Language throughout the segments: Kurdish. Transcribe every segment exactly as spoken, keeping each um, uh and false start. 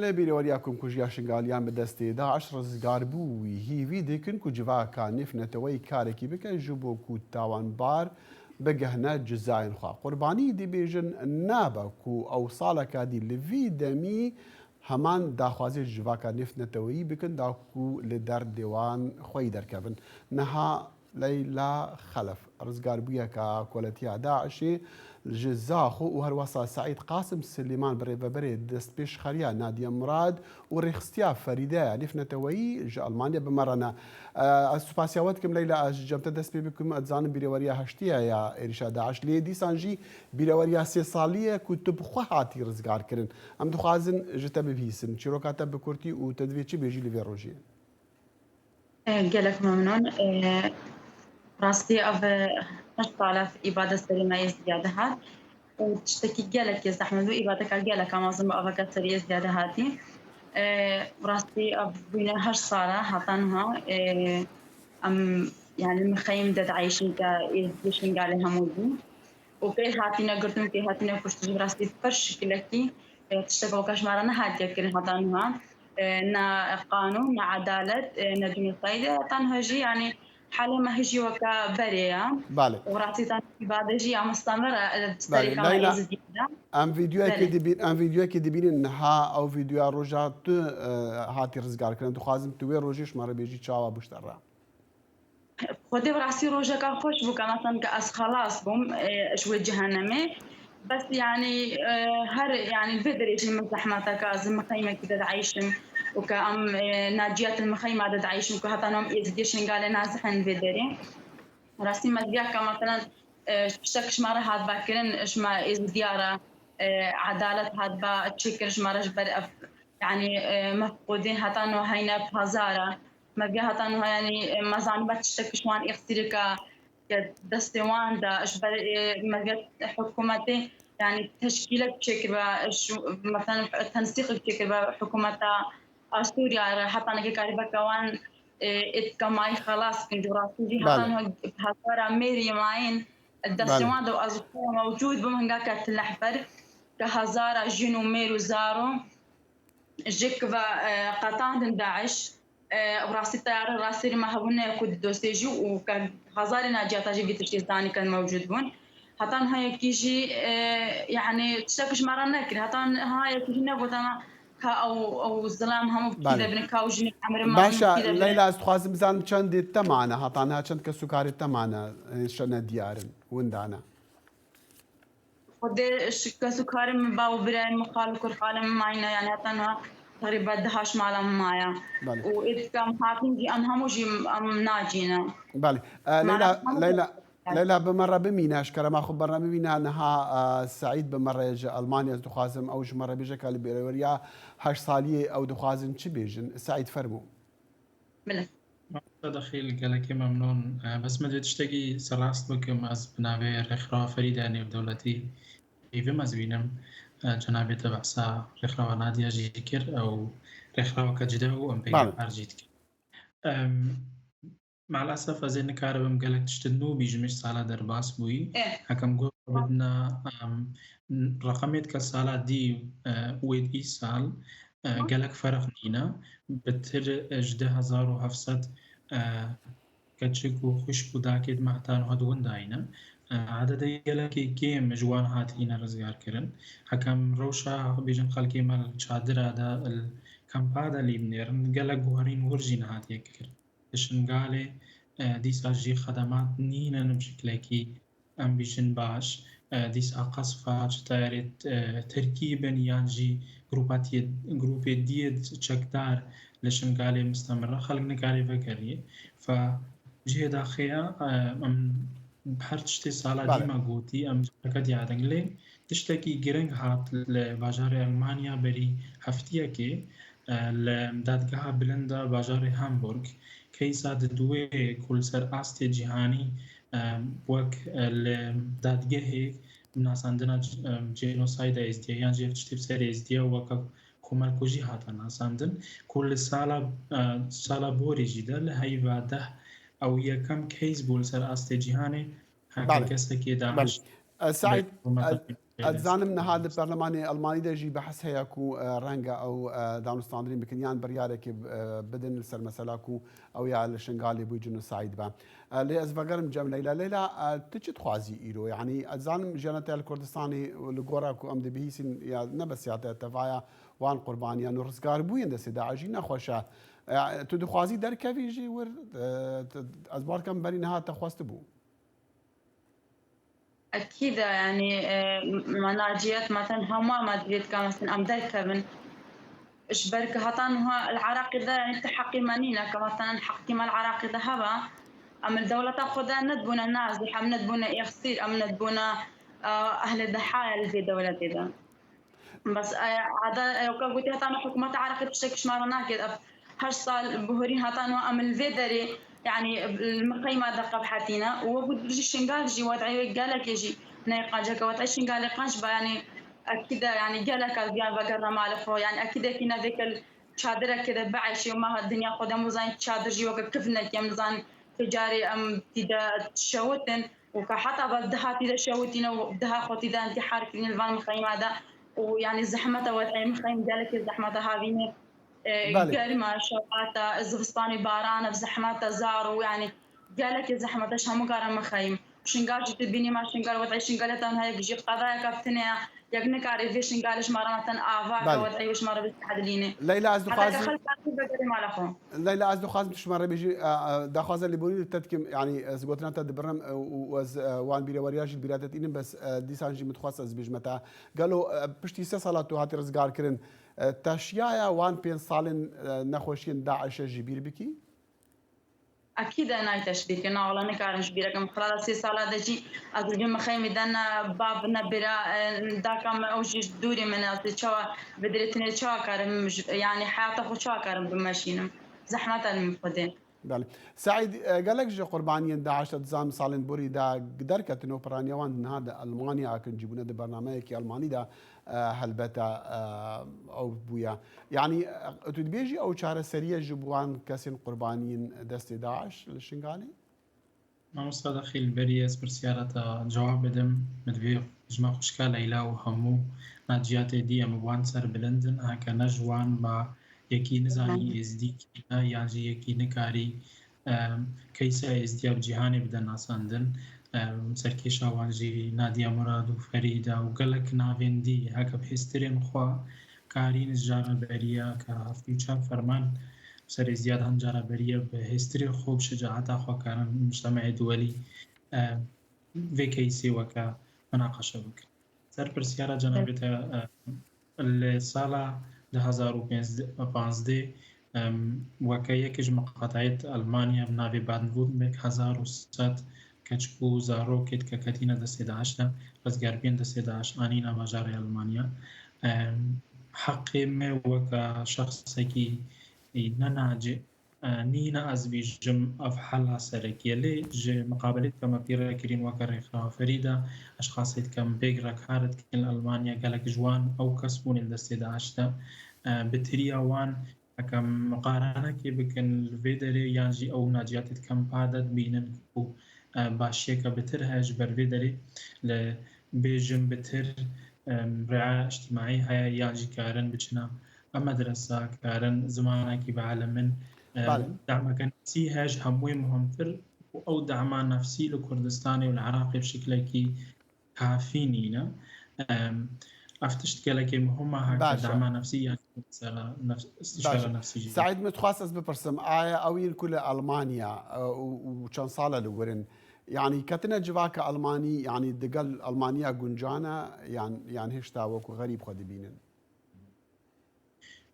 Li bîreweriya komkujiya Şingaliyan bi destê DAIŞ rizgarbû wî hîvî dikin ku civaka nêvneteweyî karekî bike ji bo ku tawanbar bigihne cizayên xwe. Qurbanî dibêjin nabe ku ew saleka dî li vî demî heman daxwazê ji civaka nêvneteweyî bikin da ku li derdê wan xweyî derkevin. Niha Leyla Xelef, rizgarbûyeka koletiya DAIŞê ji Zaxo û herwesa Seîd Qasim Silêman, birêveberê destpêşxeriya Nadiye Murad û rêxistiya Ferîdeya nêvneteweyî ji Almanya bi me re ne. E, ez spasiya we dikim Leyla, ez ji cem te dest pê bikim, ez dizanim bîreweriya heştiya ya êrîşa DAIŞ, lê dîsan jî bîreweriya sê salî ye ku tu bi xwe hatî rizgarkirin. Em dixwazin ji te bibihîsin. Çîroka te bi kurtî û te divê çi bêjî li vê rojê? E, gelek memnûn. E, rastî ev, e, heşt sal e îbade serê me yê ziyade hat û tiştekî gelekî zehmet bû. Îbadeka geleka mezin bû, eveka serê yê ziyade hatî. E, rastî ev bûne heşt sal e heta niha. E, em, yani, mixeyim de dieyşin ke êzidiyê Şingalê hemû bû. û kê hatîne girtin û kê hatîne kuştin jî bi rastî pir şikilekî, e, tiştek weke ji me re nehatiye kirin heta niha. E, ne qanûn, ne edalet, e, ne cînosayde, heta niha jî, yanî, halê me hijî weke berê ye. Belê. Û rastî tan îbade jî ya mustemir e, e, Belê, serê kema Leyla, Êzidî de. Em vîdeoyekê Belê. dibîn-, em vîdeoyekê dibînin niha, ew vîdeoya roja tu, e, hatî rizgarkirin. Dixwazim tu wê rojê ji me re bêjî çawa bû ji te re. Xwedê bi rastî rojeka xweş bû, ke meselan ke ez xelas bûm, e, ji wê cehenemê. Bes, yanî, e, her, yanî, vê derê jî min zehmet e ke ez li mixeymekî de dieyşim û ke em, e, naciyet li mixeyma de dieyşim ku heta niha em êzidiyê Şingalê nazihin vê derê. Rastî me diya ke, meselan, e, tiştek ji me re hatba kirin, ji me êzidiya re, e, edalet hatba çêkirin, ji me re ji ber ev, yanî, e, mefqûdê heta niha heyne pazar e. Me vê heta niha, yanî, e, me zanibe tiştek ji wan êxsîrika ke destê wan de, ji ber, e, me vê hikûmetê, yanî, teşkîlek çêkiribe, ji, meselan, tensîqek çêkiribe hikûmeta a Sûriya re, heta neke karîbe ke wan, e, êdî kemayî xelas bikin. Ji rastî jî heta Belê. niha hezara mêrî mayîn destê Belê. wan de û ez xwe mewcûd bim, hinga ke tilehber ke hezara jin û mêr û zaro ji kive, e, qetandin DAIŞ, e, bi rastî teyare rastî me hebûn ne ku didostê jî û ke hezarê naciyata jî vî tiştî zanî ke mewcûd bûn. Heta niha yekî jî, e, yanî tiştek ji me re nekir. Heta niha yekî jî negote me ka ew, ew zilam hemû bi kî Belê. de bin, ka ew jinê emrê me hemû Başa, bi kî de bin. Leyla, ez dixwazim bizanim çendê te mane, heta niha çend kes û karê te mane, e, şene diyarin, winda ne? Xwedê ji kes û karê min, ba û birayên min, xal û kurxalê min mayîne, yanî heta niha teqrîben deha ji mala min maye. Belê. Û êdî ke em hatin jî, em hemû jî em nacîne. Belê. E, Leyla, Mala hemû Leyla, Leyla, bi me re bimîne, ji kerema xwe bi me re bimîne. Niha, e, Seîd bi me re ji Almanya, ez dixwazim ew ji me re bêje ka li bêreweriya heşt saliyê ew dixwazin çi bêjin. Seîd, fermo. Bile. Mamoste Dexîl, gelekî memnûn. E, bes min divê tiştekî serrast bikim, ez bi navê Rêxirawa Ferîde Nêvdewletî peyvim ez bînim. E, cenabê te behsa Rêxirawa Nadiya jî kir, ew rêxiraweke cide û em Belê. peygamber jî dikin. Em, Maalesef ez ê nikaribim gelek tiştên nû bîjim, ji sala derbas bûyî. Eh. Hekem guh bidina, em, reqemê dike sala dî, e, wê dî sal, e, Hı. gelek ferq nîne. Bitir, e, ji du hezar û heft sed, e, keçik û xwişk û dakê di me heta niha di windayî ne. E, ededê gelekê kêm ji wan hatîne rizgarkirin. Hekem rewşa bêjin xelkê me li çadira de, li kampa de lî binêrin, gelek guherîn wir jî nehatiye kirin. Li Şingalê, e, dîsa jî xedemat nînin bi şiklekî, em bîjin, baş. E, dîsa qesfa, çi tayarê, e, tirkî bin yan jî grûpatiyê, grûpê diyê çekdar li Şingalê mistemir e. Xelk nikare vegeriyê. Fe cihê daxê ya, e, em her tiştê sala Belê. dî me gotî, em careke diyadin. Lê tiştekî giring hat li bajarê Elmanya berî heftiyekê, e, li dadgeha bilind a bajarê Hamburg, keysa di duwê ku li ser astê cîhanî, e, wek, e, li dadgehê nasandina c-, e, cênosayda êzdiye yan jî ev tiştê bi ser êzdiye weke komelkujî hate nasandin, ku li sala, e, sala borî jî de li heyva deh ew yekem case bû li ser astê cîhanê, heke Belê. kesekê Belê. DAIŞ E, Seîd, bi komelkujî. Ez dizanim niha li perlemanê Almanî de jî behs heye ku, e, renge ew, e, danûstandirîn bikin yan biryarekê, e, bidin li ser mesela ku ew ya li Şingalê bû jinosayd be. E, lê ez vegerim cem Leyla. Leyla, e, tu çi dixwazî îro? Yanî ez dizanim jiyana te ya li Kurdistanê li gora ku em dibihîsîn ya ne bes ya te, tevaya wan qurbaniyan û rizgarbûyên destê DAIŞ jî nexweş e. E, tu dixwazî derkevî jî wir? E, tu, ez bawer dikim berî niha te xwestibû. Ekîd e, yanî, e, me naciyet, me ten hema me divê dika, mesela, em derkevin. Ji ber ku heta niha li Iraqê de, yanî, ti heqî me nîne, ku, mesela, heqî me li Iraqê de hebe, em li dewleta xwe de nedibûne nazîh, em nedibûne êxsîr, em nedibûne, e, ehlê dehaya li vê dewletê de. Bes, e, ada, e, weke gotî, heta niha hikûmeta Iraqê tiştekî ji me re nake. Ev heşt sal bihurîn heta niha em li vê derê, yanî, li mixeyma de qebhetîne. Û wek gotî jî Şingal jî wed'ê wê gelekê jî neyê qenc e, ke wed'ê Şingalê qenc be, yanî, ekîd e, yanî, gelek a viyan vegerine malê xwe. Yanî, ekîd e kî ne vê ke li çadirekê de bieyşê û me dinya xwe de em zanîn çadir jî weke kifnekê, em zanîn vê carê em tî de şewitin. û ka heta ve diha tî de şewitîne û diha xwe tî de intîhar kirîne li van mixeyma de û, yanî, zehmet e, wed'ê mixeym gelekê zehmet e, havînê, e, Belê. germ e, şewat e, zivistanê baran e, zehmet e, zar û, yanî, gelekê zehmet e, ji hemû kar e mixeym. Şingal jî tu bînî ma Şingal, wed'ê Şingalê tenha yek jî qedayeke tune ye, yek nikare vê Şingalê ji me re meten ava ke Belê. wed'ê wê ji me re bistehdelîne. Leyla, ez Heta ke dixwazim xelk hatin vegerê mala xwe. Leyla, ez dixwazim tu ji me re bêjî, e, e, daxwaza lêborînê te dikim, yanî ez gotina te dibirim, e, û ez, e, wan bîreweriya jî li bîra te tînim, bes, e, dîsan jî min dixwest ez bêjime te. Gelo, e, piştî sê sala tu hatî rizgar kirin, e, te şiyaya wan pênc salên, e, nexweşiyên DAIŞê ji bîr bikî? Ekîd e nayê te ji bîr kirin. Na wala nikarim ji bîr kim. Xilala sê sala de jî ez li vê mixeymê de ne bav, ne bira, e, daka me ew jî ji dûrê min e. Ez ê çawa bi dirêtinê çawa karim, ji, yanî heyata xwe çawa karim bimeşînim? Zehmet e li min Xwedê. Belê. Seîd, e, gelek ji qurbaniyên DAIŞ te dizan salên borî de derketin û piraniya wan niha di Elmanya kincî bûne di bernameyekî Elmanî de, e, helbete, e, ew bûye. Yanî, e, tu dibêjî ew çareseriye ji bo wan kesên qurbaniyên destê DAIŞ li Şingalê? Mamosta Dexîl, berî ez pirsiyara te cewab bidim, min divê ji me xwişka Leyla û hemû naciyatê dî em bi wan ser bilind in, heke ne ji wan ba yekî nizanî Hı hı. êzdî kî ne, yan jî yekî nikarî, em, keysa êzdiya bi cîhanê bide nasandin. Em, serkêşa wan jî Nadiya Murad û Ferîda û gelek navên dî, heke bi hêstirên xwe karîn ji cara beriya, ka heftê û çar ferman bi ser êzdiya dihan cara beriya bi hêstirê xwe, bi şecaeta xwe karin mujtemeyê duwelî, e, vê keysê weke minaqeşe bikin. Ser pirsyara cenabê te, e, li sala du hezar û panzdeh, em, weke yekê ji miqatayêt Elmanya bi navê Baden-Württemberg hezar û sed keç û zarokêt ke ketîne destê DAIŞ de, rizgarbiyên destê DAIŞ anîne bajarê Elmanya. Em, heqê me weke şexsekî, e, ne naci-, e, nîne ez bîjim ev hela serekî ye. Lê ji miqabelêt ke me pî re kirîn weke rêxirawa Ferîda, eşxasêt ke em bêg re kar dikin li Elmanya, gelek ji wan ew kes bûne li destê DAIŞ de. E, bi tiriya wan Heke em miqarenekê bikin li vê derê yan jî ew naciyatê di kempa de dibînin ku, e, başiyeke bitir heye ji ber vê derê, li bêjin bitir, em, riaya îctimaî heye yan jî karin biçine medresa, karin zimanekî bielimin, em, Belê. dehmeke nefsî heye ji hemûyê muhimtir û ew dehma nefsî li Kurdistanê û li Iraqê bi şiklekî kafî nîne. Em, ev tişt gelekê muhim e, heke Baş e. dema nefsî yan sera nefs-, istişara Baş e. nefsî jî. Seîd, min dixwest ez bipirsim, aya ew yên ku li Elmanya, e, û, û çend sal e li wir in, yanî ketine civaka Elmanî, yanî digel Elmaniya guncan e, yan, yan hêşta wekû xerîb xwe dibînin?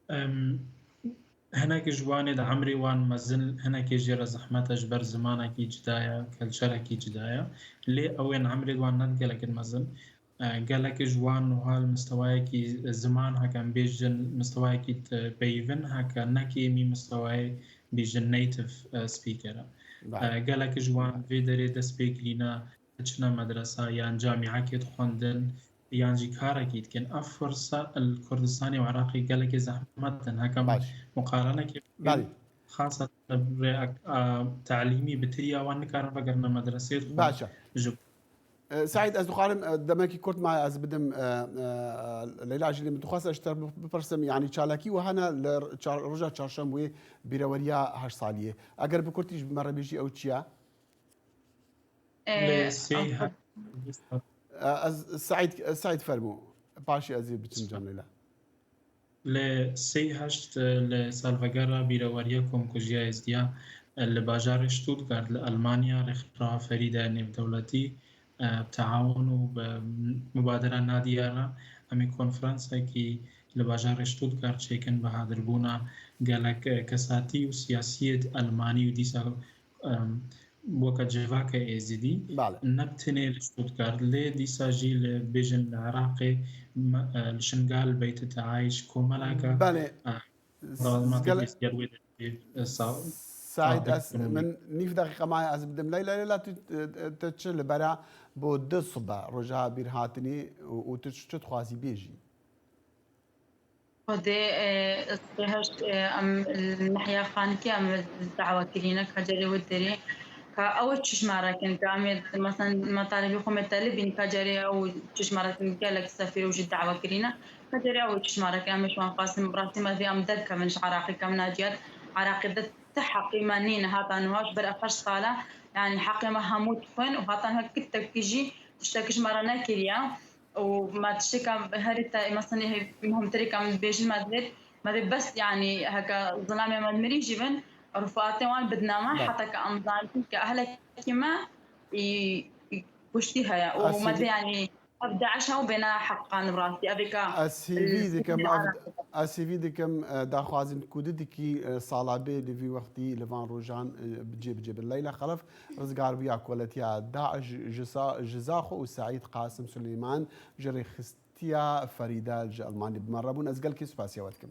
Em, hinek ji wan ê di emrê wan mezin, hinekê jê re zehmet e ji ber zimanekî cuda ye, kelçerekî cuda ye. Lê ew ên emrê wan ne gelek in mezin. E, gelek ji wan wiha li mistewayekî ziman heke em bêjin, mistewayekî t-, peyvin heke ne kêmî mistewayê bêjin native, e, speaker e. Belê. E, gelek ji wan vê derê dest pê kirîne, diçine medresa yan camîekê dixwendin yan jî karekî dikin. Ev firsa li Kurdistanê û Iraqê gelekê zehmet in. Heke em Baş. muqarenekê bikin, Belê. xaseten rê-, a, telîmî bi tiriya wan nikarin vegerine medresê dixwin. Baş e. Ji E, Seîd, ez dixwarim, e, demekî kurt maye ez bidim, e, e, Leyla Jîlî, min dixwest ez ji te bipirsim, yanî çalakî we hene li çar-, roja çarşembûyê bîreweriya heşt saliyê. Eger bi kurtî ji me re bêjî ew çi ye? E, Lê sê em he- E, ez, Seîd, Seîd fermû. Paşê ez ê biçim cem Leyla. Li sê heşt li salvegera bîreweriya komkujiya Êzdiya li bajarê Stuttgart li Elmanya rêxrawa Ferîde nêvdewletî, e, bi teawun û bi mubadera Nadia re em ê konferansekî li bajarê Stuttgart çêkin bi hadirbûna gelek, e, kesatî û siyasiyê Elmanî û dîsa, em, weke civaka Êzidî, Bale. ne bi tenê li Stuttgart, lê dîsa jî li bêjin li Iraqê, me-, e, li Şingal, Beyt Teayş, komeleke, Belê. e, dewlemate Gel- Êzidî wê de, e, sa-, Saîd, ez, min nîv deqîqe maye ez bidim. Leyla, Leyla, tu, e, tu çi li bera bo du sibe roja bîrhatinî û, û tu çi dixwazî bêjî? Xwedê, e, sibê heşt, e, em li Nehya Xankê em dawa kirîne, ka carê wê derê, ka ew çi ji me re kin, ka em ê, meselen, me talibî xwe me telibîn, ka carê ew çi ji me re kin, gelek sefîr ew jî dawa kirîne, ka carê ew çi ji me re kin, em ê ji wan xwestin, bi rastî me divê em derkevin ji Iraqê, ka em naciyat Iraqê de ti heqî me nîne, hata niha ji ber ev heşt sala, yanî heqê me hemû dixwin û hata niha kitekî jî tiştekî ji me re nekiriye. û me tiştêka herî te, mesela, muhimtirê ka min dibêjin, me divêt, me divê bes, yanî, heke zilamê me mirî jî bin, rifatê wan bidine me, Bale. heta ke em zanin ke ehlekî me, î, î kuştî heye. Û Ez me hêvî- divê, yanî, ev DAIŞ ew bêne heqan bi rastî. Ev ê ka Ez hêvî dikim, ev, ez hêvî dikim, e, daxwazin ku didikî, e, sala bê li vî wextî li van rojan, e, cêbicê bin. Leyla Xelef, rizgarbûya koletiya DAIŞ ji sa-, ji Zaxo û Seîd Qasim Suleyman ji rêxistiya Ferîde ji Elmanî bi me re bûn. Ez gelkî spasiya we dikim.